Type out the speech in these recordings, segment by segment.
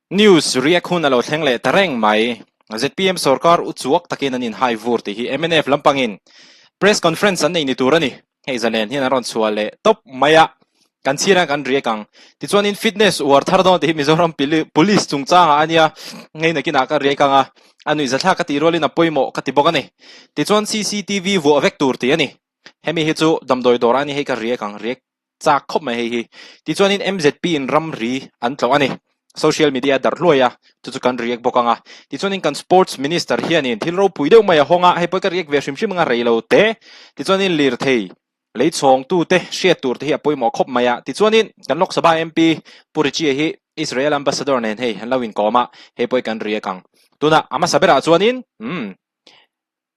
News react hun a lo thleng leh ta reng mai. ZPM sorkar u chuak takin an inhai vur tih hi mnf lampangin press conference an nei ni tur a ni. Hei zalen hian an rawn chhuah leh tawp mai a, kan chhir ang kan react ang. Tichuanin fitness uar thar dawn tih hi Mizoram Police chungchangah a nia, hei nakinah ka react ang a, a nuihzathlak ka tih rualin a pawimawh ka ti bawk a ni. Tichuan cctv vuah vek tur tih a ni. Hemi hi chu damdawi dawrah a ni hei ka react ang, react Chak khawp mai hei hi. Tichuanin MZP in ramri an tlawh a ni. Social media a darh hluai a, chu chu kan react bawk ang a. Tichuanin kan Sports Minister hianin thil ropui deuh mai a hawng a, hei pawh ka react ve hrim hrim ang a rei lo te. Tichuanin lirthei lei chhawngtute hriat tur te hi a pawimawh khawp mai a. Tichuanin kan Lok Sabha MP Pu Richie hi Israel Ambassador nen hei an lo inkawm a, hei pawh hi kan react ang. Tunah a hmasa berah chuanin umm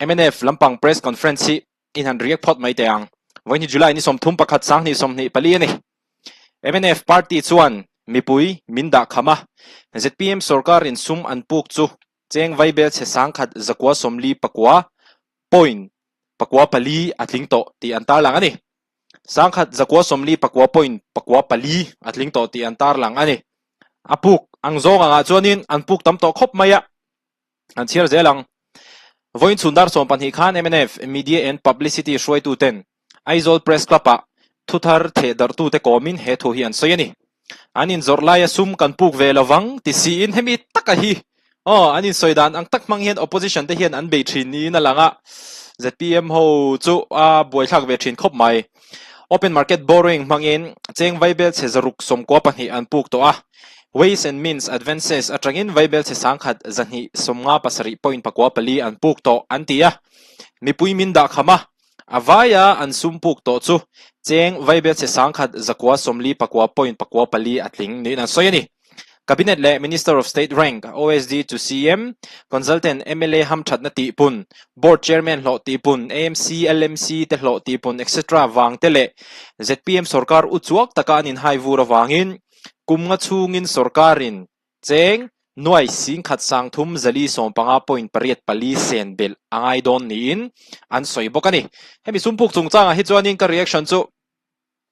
mnf lampang press conference hi In han riak phawt mai teh ang. Vawiin hi July ni 31 2024 a ni. Mnf party chuan mipui min dah kham a, zpm sorkarin sum an puk chu cheng vaibel chhe 1,149 point 94 a tling tawh tih an tarlang a ni. 1,149 point 94 a tling tawh tih an tarlang a ni. A puk ang zawng angah chuanin an puk tam tawh khawp mai a. An chhiar zel ang. Vawiin chhun dar 12 khan mnf Media and Publicity hruaituten Aizawl Press Club-ah thuthar thehdarhtute kawmin he thu hi an sawi a ni. An inzawrh laia sum kan puk ve lovang ti siin hemi taka hi aw an insawi dan ang tak hmang hian opposition te hian an bei thin niin a lang a, zpm ho chu a buaithlak ve thin khawp mai. Open market borrowing hmangin cheng vaibel chhe 692 an puk tawh a, Ways and Means Advances atangin vaibel chhe 1,257.94 an puk tawh an ti a. Mipui min dah kham a, a vaia an sum puk tawh chu cheng vaibel chhe 1,149.94 a tling niin an sawi a ni. Cabinet leh Minister of State rank, OSD to CM, Consultant, mla hamthatna tihpun, Board Chairman hlawh tihpun, AMC, LMC te hlawh tihpun etc vang te leh zpm sorkar u chuak taka an inhai vur avangin kum nga chhungin sorkarin cheng nuai 13,315.84 sen belh a ngai dawn niin an sawi bawk a ni. Hemi sumpuk chungchangah hi chuanin ka reaction chu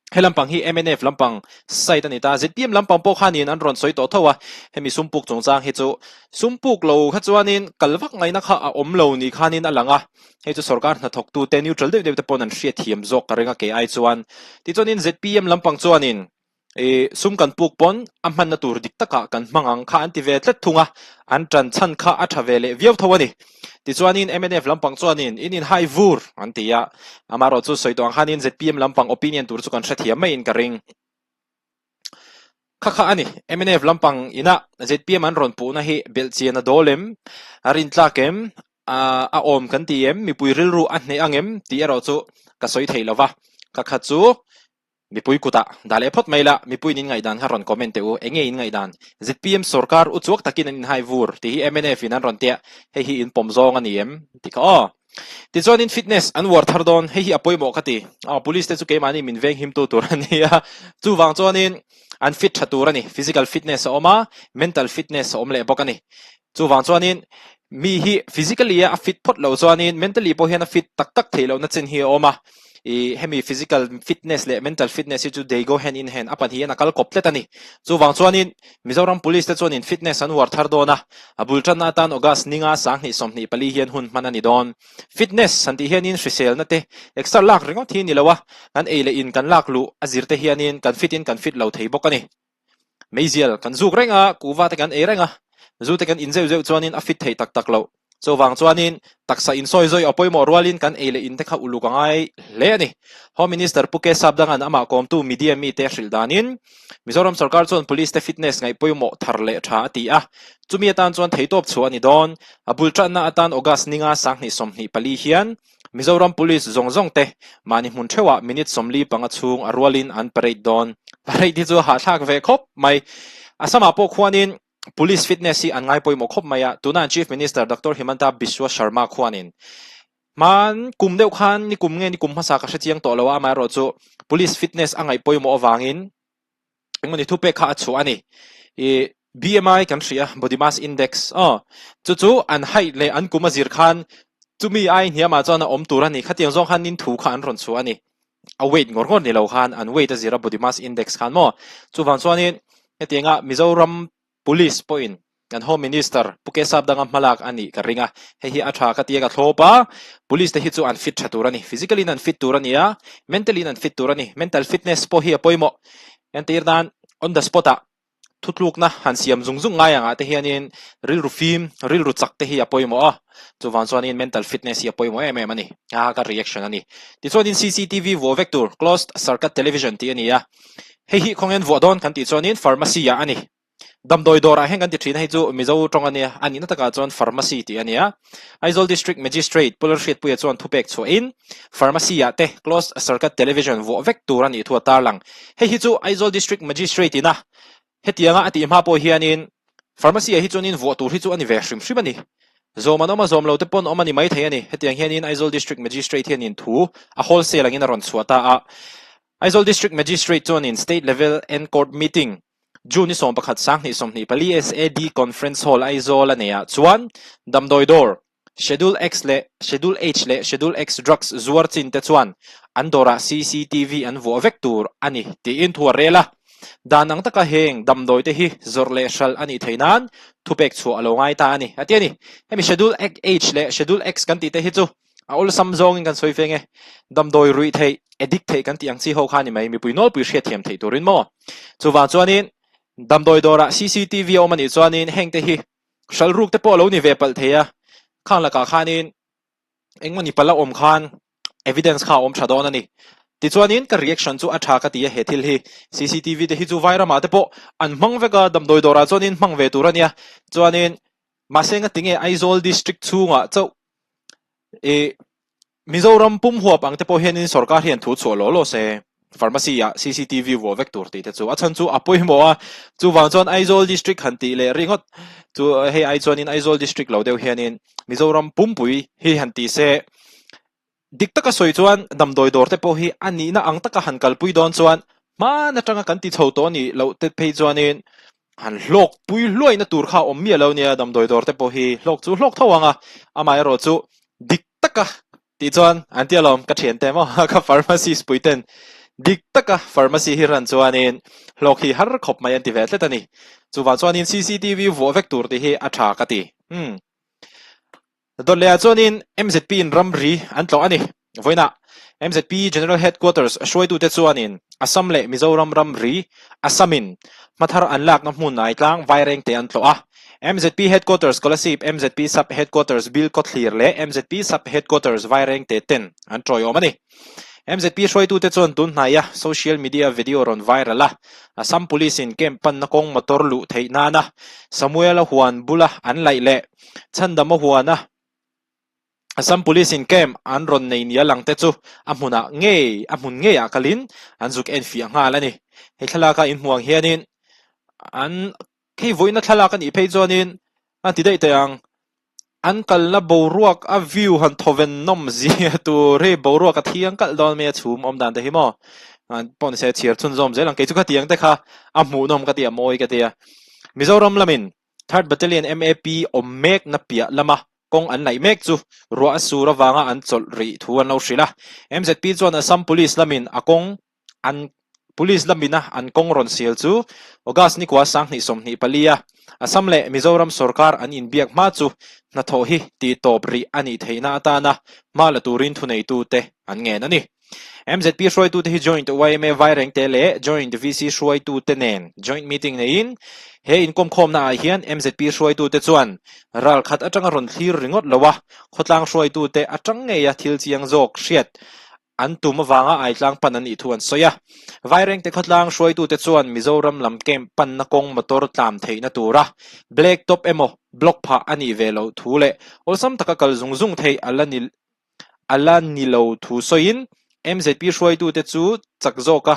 He lampang hi mnf lampang side a ni ta. Zpm lampang pawh khanin an rawn sawi tawh tho a, hemi sumpuk chungchang hi chu sumpuk lo kha chuanin kal vak ngaihna kha a awm lo ni khanin a lang a, hei chu sorkar hnathawktute neutral deuh deuh te pawn an hriatthiam zawk ka ring a kei ai chuan. Tichuanin zpm lampang chuanin Ih, sum kan puk pawn a hmanna tur dik takah kan hmang ang kha an ti ve tlat thung a, an ṭan chhan kha a ṭha ve leh viau tho a ni. Tichuanin mnf lampang chuanin in inhai vur an ti a, amaherawh chu sawi tawh ang khanin zpm lampang opinion tur chu kan hrethiam maiin ka ring. Kha kha a ni, mnf lampang ina zpm an rawn puhna hi belhchian a dawl em, a rintlak em, a awm kan ti em, mipui rilru a hneh ang em tih erawh chu ka sawi thei lo va, kha kha chu Mipui kutah dah leh phawt mai la, mipuiin in ngaihdan kha rawn comment teh u, enge in ngaihdan? Zpm sorkar u chuak takin an inhai vur tih hi mnf in an rawn tia, hei hi in pawm zawng a ni em? Ti kha aw. Tichuanin fitness an uar thar dawn, hei hi a pawimawh ka ti. Aw police te chu keimahni min veng himtu tur a ni a, chuvang chuanin an fit tha tur a ni, physical fitness a awm a, mental fitness a awm leh bawk a ni. Chuvang chuanin mi hi physically a fit phawt loh chuanin mentally pawh hian a fit tak tak theih lohna chin hi a awm a. Ih hemi physical fitness leh mental fitness hi chu they go hand in hand, a pahnih hian a kal kawp tlat a ni. Chuvang chuanin Mizoram Police te chuanin fitness an uar thar dawn a, a bul tanna atan August ninga 2024 hian hun hman a ni dawn. Fitness han tih hianin hriselna te extra lak ringawt hi ni lo a, kan ei leh in kan lak luh a zir te hianin kan fit in kan fit lo thei bawk a ni. Meizial kan zuk reng a, kuhva te kan ei reng a, zu te kan in zeuh zeuh chuanin a fit thei tak tak loh. Chuvang chuanin taksa insawi zawi a pawimawh rualin kan ei leh in te kha uluk a ngai hle a ni. Home Minister Pu K Sapdanga'n amah kawmtu media mite hrilh danin Mizoram sorkar chuan Police te fitness ngaih pawimawh thar leh tha a ti a, chumi atan chuan theitawp chhuah a ni dawn. A bul tanna atan August ninga 2024 hian Mizoram Police zawng zawng te mahni hmun theuhah minute 45 chhung a rualin an parade dawn. Parade hi chu a hahthlak ve khawp mai. Assam-ah pawh khuanin Police fitness hi an ngai pawimawh khawp mai a, tuna an Chief Minister Doctor Himanta Biswa Sharma khuanin hman kum deuh khan ni kum nge ni kum hmasa ka hrechiang tawh lo a, amaherawhchu Police fitness a ngaih pawimawh avangin engmawni thupek kha a chhuah a ni. I BMI kan hria body mass index aw chu chu an height leh an kum a zir khan chumi ai hniamah chuan a awm tur a ni. Khatiang zawng khan nin thu kha an rawn chhuah a ni. A weight ngawr ngawr ni lo khan an weight a zir a body mass index khan maw. Chuvang chuanin hetianga Mizoram. Police pawhin kan Home Minister Pu Kesap danga hmalak a nih ka ring a, hei hi a tha ka ti a ka thlawp a, Police te hi chu an fit tha tur a ni, physically in an fit tur a ni a, mentally in an fit tur a ni, mental fitness pawh hi a pawimawh. Entir nan on the spot ah thutlukna han siam zung zung ngai angah te hianin rilru fim, rilru chak te hi a pawimawh a, chuvang chuanin mental fitness hi a pawimawh em em a ni, a ka reaction a ni. Tichuanin CCTV vuah vek tur, closed circuit television tih a ni a, hei hi khawngen vuah dawn kan tih chuanin pharmacy ah a ni. Damdawi dawrah hian kan ti thin a, hei chu Mizo tawng a nia, a nihna takah chuan Pharmacy tih a nia. Aizawl District Magistrate Pu Lalhriatpuia chuan thupek chhuahin Pharmacy ah te Closed Circuit Television vuah vek tur a nih thu a tarlang. Hei hi chu Aizawl District Magistrate ina hetianga a tih hma pawh hianin Pharmacy ah hi chuanin vuah tur hi chu a ni ve hrim hrim a ni. Zawm an awm a, zawm lo te pawn awm a ni maithei a ni. Hetiang hianin Aizawl District Magistrate hianin thu a wholesale angin a rawn chhuah ta a. Aizawl District Magistrate chuanin State Level and Court Meeting June ni 11 sanghnih 24 SAD Conference Hall Aizawl a neihah chuan damdawi dawr Schedule X leh Schedule H leh Schedule X drugs zuar chin te chuan an dawrah cctv an vuah vek tur a ni tiin thu a rel a. Dan ang taka heng damdawi te hi zawrh leh hralh a nih theih nan thupek chhuah a lo ngai ta a ni a ti a ni. Hemi Schedule H leh Schedule X kan tih te hi chu A awlsam zawngin kan sawi feng e. Damdawi ruih theih, addict theih kan tih ang chi ho kha a ni mai, mipui nawlpui hriatthiam theih turin maw? Chuvang chuanin damdawi dawrah cctv a awm a nih chuanin hengte hi hral ruk te pawh a lo ni ve palh thei a, khang lakah khanin engmawni palh a awm khan evidence kha a awm tha dawn a ni. Tichuanin ka reaction chu a tha ka ti a he thil hi. Cctv te hi chu Vairamah te pawh an hmang vek a, damdawi dawrah chuanin hmang ve tur a nia. Chuanin mahse ngatinge Aizawl district chhungah chauh I Mizoram pum huap ang te pawh hianin sorkar hian thu chhuah law law se, pharmacy ah cctv vuah vek tur tih te chu a chhan chu a pawimawh a, chuvang chuan Aizawl district han tih leh ringawt chu hei ai chuanin Aizawl district lo deuh hianin Mizoram pumpui hi han ti se, dik taka sawi chuan damdawi dawr te pawh hi a nihna ang taka han kalpui dawn chuan hman atanga kan ti chho tawh anih loh te phei chuanin Han hlawk pui hluaina tur kha a awm miah lo nia, damdawi dawr te pawh hi hlawk chu hlawk tho ang a, amaherawh chu dik taka tih chuan an ti alawm ka thian te maw ka pharmacist pui ten dik taka pharmacy hi ran chuanin hlawk hi har khawp mai an ti ve tlat a ni. Chuvang chuanin cctv vuah vek tur tih hi a tha ka ti. Umm. Dawtlehah chuanin MZP in ramri an tlawh a ni. Vawiinah MZP General Headquarters hruaitute chuanin Assam leh Mizoram ramri Assam-in hmathar an lakna hmun Aitlang Vairengte an tlawh a. MZP Headquarters Kolasib, MZP Sub Headquarters Bilkhawthlir leh MZP Sub Headquarters Vairengte ten an tawiawm a ni. MZP hruaitute chuan tun hnaia social media video rawn viral a, Assam Police-in camp panna kawng motor luh theih nana Samuel-a huan bula an laih leh Chhandam a huan a, Assam Police in camp an rawn nei nia lang te chu a hmunah ngei, a hmun ngeiah kalin an zuk enfiah nghal a ni. Hei thlalaka inhmu ang hianin an hei vawiina thlalak a nih phei chuanin a ti daih teh ang, an kalna boruak a view han thawven nawm zia tur hi boruak a thiang kalh dawn mai a chhum awm dan te hi maw pawh nise chhiar chhunzawm zel ang kei chu khatiang te kha a hmuhnawm ka ti a mawi ka ti a. Mizoram lamin Third Battalion MAP awm mekna piah lama kawng an laih mek chu ruah a sur avanga an chawlh rih thu an lo hrilh a. MZP chuan Assam Police lamin a kawng an Police lamina an kawng rawn sial chu August nikua sanghnih 24 a Assam leh Mizoram sorkar an inbiak hma chu hnathawh hi tihtawp rih a nih theihna atana hma la turin thuneitute an ngen a ni. MZP hruaitute hi Joint yma Vairengte leh Joint VC hruaitute nen Joint Meeting neiin he inkawmkhawmna ah hian MZP hruaitute chuan ral khat atanga rawn thlir ringawt lo a, khawtlang hruaitute atang ngeia thil chiang zawk hriat an tum avanga aitlang pan an nih thu an sawi a. Vairengte khawtlang hruaitute chuan Mizoram lam camp panna kawng motor tlam theihna tura black top emaw block phah a nih ve loh thu leh awlsam taka kal zung zung theih a la ni A la ni lo thu sawiin MZP hruaitute chu chak zawka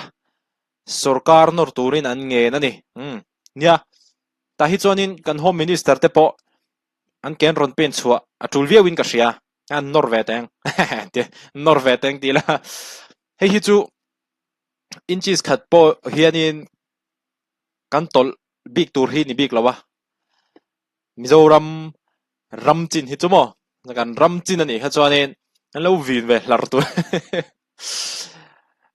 sorkar nawr turin an ngen a ni. Umm. Nia, tah hi chuanin kan Home Minister te pawh an ken rawn pen chhuah a tul viauin ka hria. An nawr ve teng. Nawr ve teng ti ila. Hei hi chu inches khat pawh hianin kan tawlh bik tur hi ni bik lo a. Mizoram ram chin hi chu maw kan ram chin a nih kha chuanin an lo vin ve hlar tur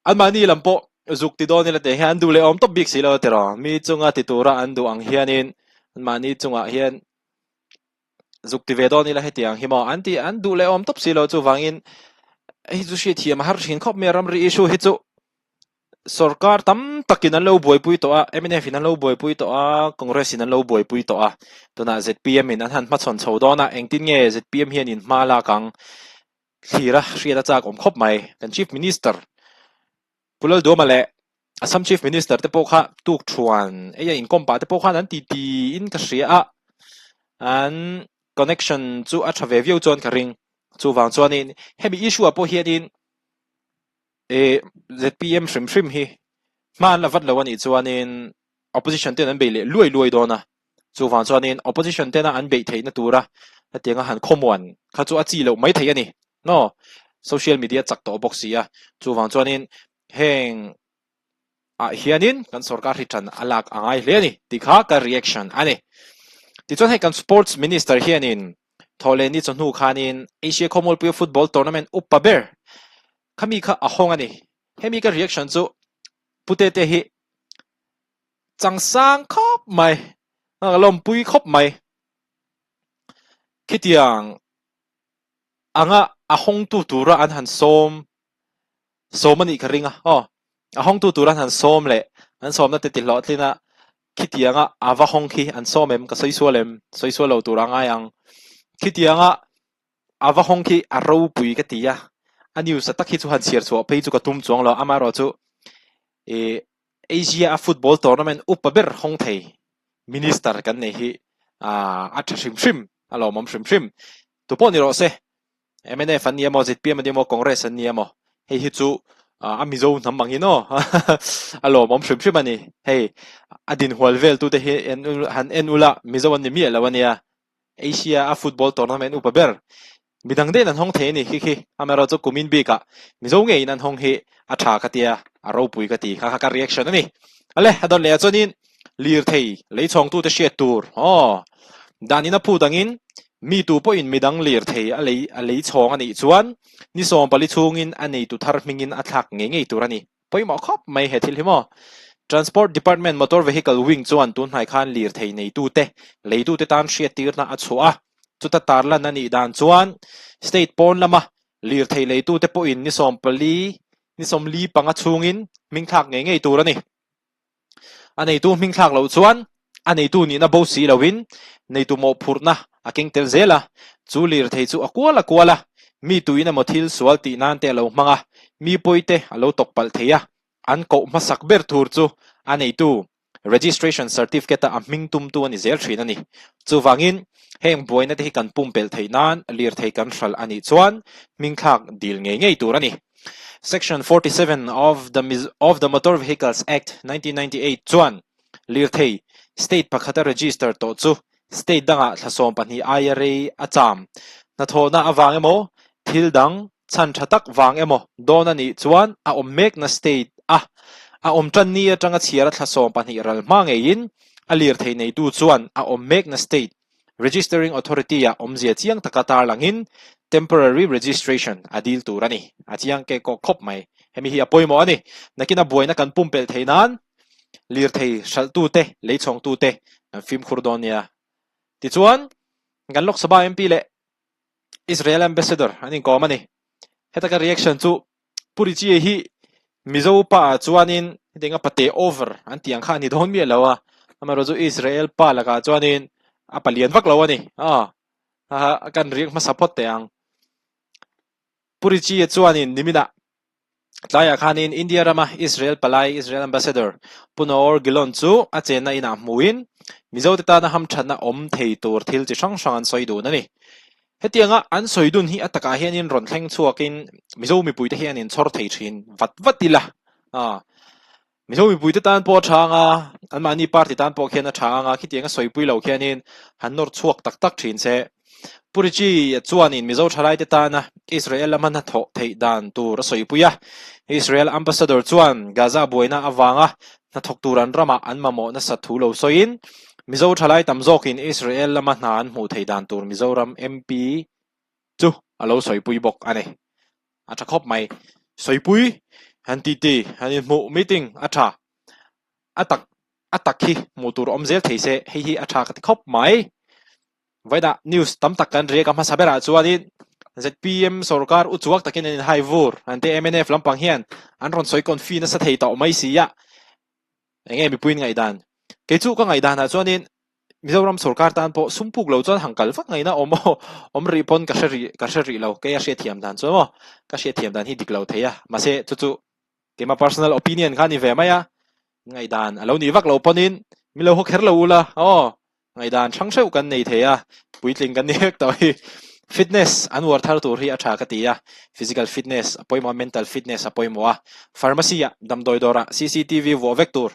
anmahni lam pawh zuk ti dawn ila tih hian an duh leh awm tawp bik si lo tiraw mi chunga ti tura an duh ang hianin. Anmahni chungah hian zuk ti ve dawn ila hetiang hi maw an ti an duh leh awm tawp si lo chuvangin hei chu hriatthiam a har thin khawp mai a ramri issue hi chu sorkar tam takin an lo buaipui tawh a mnf in an lo buaipui tawh a Congress in an lo buaipui tawh a tunah zpm in an han hmachhawn chho dawn a engtin nge zpm hian in hma lak ang thlir a hriat a chak awm khawp mai kan chief minister Pu Lalduama leh Assam Chief Minister te pawh kha tuk thuan ei a inkawm pah te pawh khan an titi in ka hria a, an connection chu a tha ve viau chuan ka ring. Chuvang chuanin hemi issue ah pawh hianin eh zpm hrim hrim hi hma an la vat lo a nih chuanin opposition ten an bei leh luai luai dawn a, chuvang chuanin opposition tena an beih theihna tura hetianga han khawmuan kha chu a chi loh mai thei a ni no, social media chak tawh bawk si a, chuvang chuanin heng ah hianin kan sorkar hi tan a lak a ngai hle a ni tih kha ka reaction a ni. Tichuan hei kan sports minister hianin Thawhlehni chawhnu khanin Asia Khawmualpuia football tournament upa ber khami kha a hawng a ni. Hemi ka reaction chu Putete hi changsang khawp mai, a lawmpui khawp mai. Khitiang anga a hawngtu tura an han sawm sawm a nih ka ring a, aw a hawngtu tura an han sawm leh an sawmna te tihlawhtlin a khitianga a va hawng khi an sawm em ka sawi sual em sawi sual lo tura ngai ang khitianga a va hawng khi a ropui ka ti a, a news a tak hi chu han chhiar chhuah phei chu ka tum chuang lo amaherawh chu ih Asia a football tournament upa ber hawng thei minister kan nei hi a tha hrim hrim a lawmawm hrim hrim. Tupawh ni rawh se mnf an ni emaw zpm an ni emaw Congress an ni emaw hei hi chu a Mizo hnam angin aw a lawmawm hrim hrim a ni. Hei a dinhual vel tute hi han en ula Mizo an ni miah lo a nia. Asia a football tournament upa ber midang daih in an hawng thei a ni khi khi. Amaherawhchu chu kumin bikah Mizo ngeiin an hawng hi a tha ka tia, a ropui ka ti kha kha ka reaction a ni. Ale, a dawn leh ah chuanin lirthei leichhawngtute hriat tur aw dan in a phut angin mi tu pawhin midang lirthei a lei a leichhawng a nih chuan ni 14 chhungin a neitu thar hmingin a thlak ngei ngei tur a ni. Pawimawh khawp mai he thil hi maw? Transport Department Motor Vehicle Wing chuan tunhnai khan lirthei neitute, leitute tan hriattirna a chhuah a. Chuta tarlan a nih dan chuan state pawn lama lirthei leitute pawhin ni 14, ni 45 chhungin hmingthlak ngei ngei tur a ni. A neitu hmingthlak loh chuan a neitu nihna bo si loin neitu mawhphurhna a keng tel zel a, chu lirthei chu a kual a kual a, mi tuin emaw thil sual tih nan te a lo hmang a, mi pawi te a lo tawk palh thei a, an koh hmasak ber tur chu a neitu registration certificate a a hming tumtu a ni zel thin a ni. Chuvangin, heng buaina te hi kan pumpelh theih nan lirthei kan hralh a nih chuan hmingthlak dil ngei ngei tur a ni. Section 47 of the of the Motor Vehicles Act 1998 chuan lirthei state pakhata register tawh chu state dangah thla 12 aia rei a cham hnathawhna avang emaw thil dang chhan tha tak vang emaw dawn a nih chuan a awm mekna state a a awm tan ni atanga chhiara thla 12 ral hma ngeiin a lirthei neitu chuan a awm mekna state Registering Authority ah awmzia chiang taka tarlangin Temporary Registration a dil tur a ni. A chiang ke kawk khawp mai. Hemi hi a pawimawh a ni. Nakina buaina kan pumpelh theih nan lirthei hralhtute, leichhawngtute an fimkhur dawn nia. Tichuan, kan Lok Sabha MP leh Israel Ambassador an inkawm a ni. Heta ka reaction chu Pu Richie hi Mizo pa ah chuanin hetiang a pate over an tih ang kha a ni dawn miah lo a, amaherawhchu Israel pa lakah chuanin a palian vak lo a ni. Aw, haha kan riak hmasa phawt teh ang. Pu Richie chuanin niminah tlaiah khanin India rama Israel palai, Israel Ambassador, Pu Naor Gilon chu a chenna inah hmuin Mizote tana hamthatna awm thei tur thil chi hrang hrang an sawi dun a ni. Hetianga an sawi dun hi a takah hianin rawn thleng chhuakin Mizo mipuite hian in chhawr thei thin vat vat ila. Aw. Mizo mipuite tan pawh a tha anga, anmahni party tan pawh khian a tha anga, khitianga sawipui lo khianin han nawr chhuak tak tak thin se. Pu Richie chuanin Mizo thalaite tana Israel lama hnathawh theih dan tur a sawipui a. Israel Ambassador chuan Gaza buaina avanga hnathawk tur an ramah an mamawh nasat thu lo sawiin, Mizo thalai tam zawkin Israel lama hna an hmuh theih dan tur Mizoram MP chu a lo sawipui bawk a ni. A tha khawp mai. Sawipui han titi, han inhmuh, meeting, a tha. A tak. A tak hi hmuh tur awm zel thei se hei hi a tha ka ti khawp mai. Vawiinah news tam tak kan riak a hmasa berah chuanin zpm sorkar uchuak takin an inhai vur an ti mnf lampang hian an rawn sawi confi nasa thei tawh mai si a. Enge mipuiin ngaihdan? Kei chu ka ngaihdanah chuanin Mizoram sorkar tan pawh sum puk lo chuan han kal vak ngaihna awm aw awm rih pawn ka hre rih ka hre rih lo kei a hriatthiam dan chuan maw ka hriatthiam dan hi dik lo thei a mahse chu chu Keimah personal opinion kha a ni ve mai a, ngaihdan a lo nih vak lo pawnin mi lo haw kher lo ula aw, ngaihdan hrang hreuh kan nei thei a, puitling kan ni vek tawh hi. Fitness an uar thar tur hi a tha ka ti a, physical fitness a pawimawh a, mental fitness a pawimawh a, pharmacy ah damdawi dawrah cctv vuah vek tur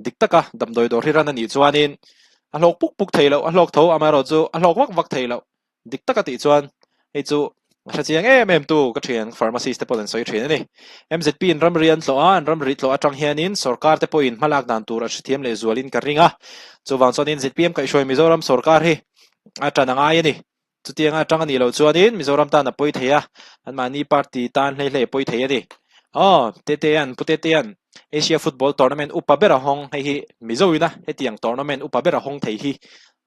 dik taka damdawi dawr hi ran a nih chuanin a hlawk puk puk thei loh, a hlawk tho amaherawh chu a hlawk vak vak thei loh. Dik taka tih chuan hei chu a hre chiang em em tu ka thian pharmacist te pawh an sawi thin a ni. MZP in ramri an tlawh a, an ramri tlawh atang hianin sorkar te pawhin hmalak dan tur a hrethiam leh zualin ka ring a. Chuvang chuanin zpm kaihhruai Mizoram sorkar hi a tan a ngai a ni. Chutianga atang a nih loh chuanin Mizoram tan a pawi thei a, anmahni party tan hlei hlei a pawi thei a ni. Aw, Tetea'n, Pu Tetea'n Asia Football Tournament upa ber a hawng, hei hi Mizoina hetiang tournament upa ber a hawng thei hi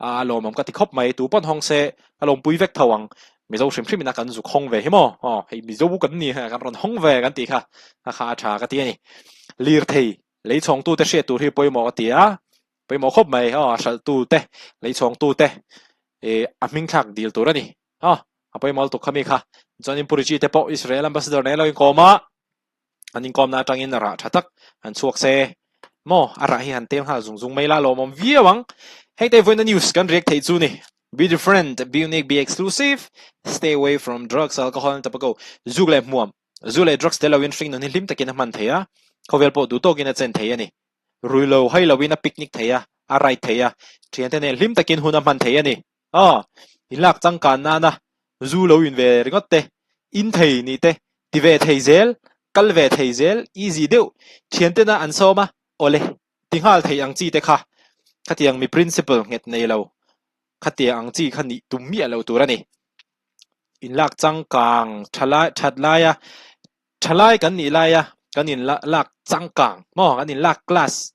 a lawmawm ka ti khawp mai, tu pawn hawng se a lawmpui vek tho ang, Mizo hrim hrim ina kan zuk hawng ve hi maw, aw hei Mizo kan ni kan rawn hawng ve kan tih kha a kha a tha ka ti a ni. Lirthei lei chhawngtute hriat tur hi pawimawh ka ti a, pawimawh khawp mai aw a hralhtute lei chhawngtute ih a hming thlak dil tur a ni aw a pawimawh lutuk kha mi kha chuanin Pu Richie te pawh Israel Ambassador nen a lo inkawm a. An inkawmna atangin rah tha tak han chhuak se maw a rah hi han tel nghal zung zung mai la lawmawm viau ang. Hei te vawiina news kan react theih chu ni. Be different, be unique, be exclusive, stay away from drugs, alcohol and tobacco. Zuk leh hmuam, zu leh drugs tel loin hringnun hi hlim takin a hman thei a, khawvel pawh duh tawkin a chen thei a ni. Rui lo hai loin a picnic thei a, a ride thei a, thiante nen hlim takin hun a hman thei a ni. Aw, inlak changkan nana zu lo in ve ringawt te, in thei nih te, ti ve thei zel, kal ve thei zel, easy deuh, thiantena an sawm a, awle, ti nghal thei ang chi te kha, khatiang mi principle nghet nei lo, khatiang ang chi kha nih tum miah lo tur a ni. Inlak changkang thalai that laia thalai kan nih laia kan inlak changkang maw kan inlak class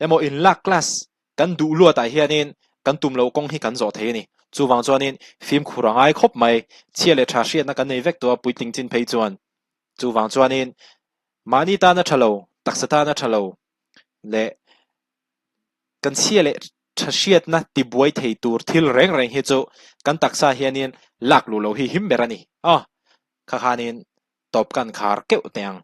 emaw inlak class Kan duh luatah hianin kan tum loh kawng hi kan zawh thei a ni. Chuvang chuanin fimkhur a ngai khawp mai. Chhia leh tha hriatna kan nei vek tawh a puitling chin phei chuan. Chuvang chuanin mahni tana tha lo, taksa tana tha lo leh kan chhia leh tha hriatna tibuai thei tur thil reng reng hi chu kan taksa hianin lak luh loh hi him ber a ni. Aw, kha khanin tawp kan khar keuh teh ang.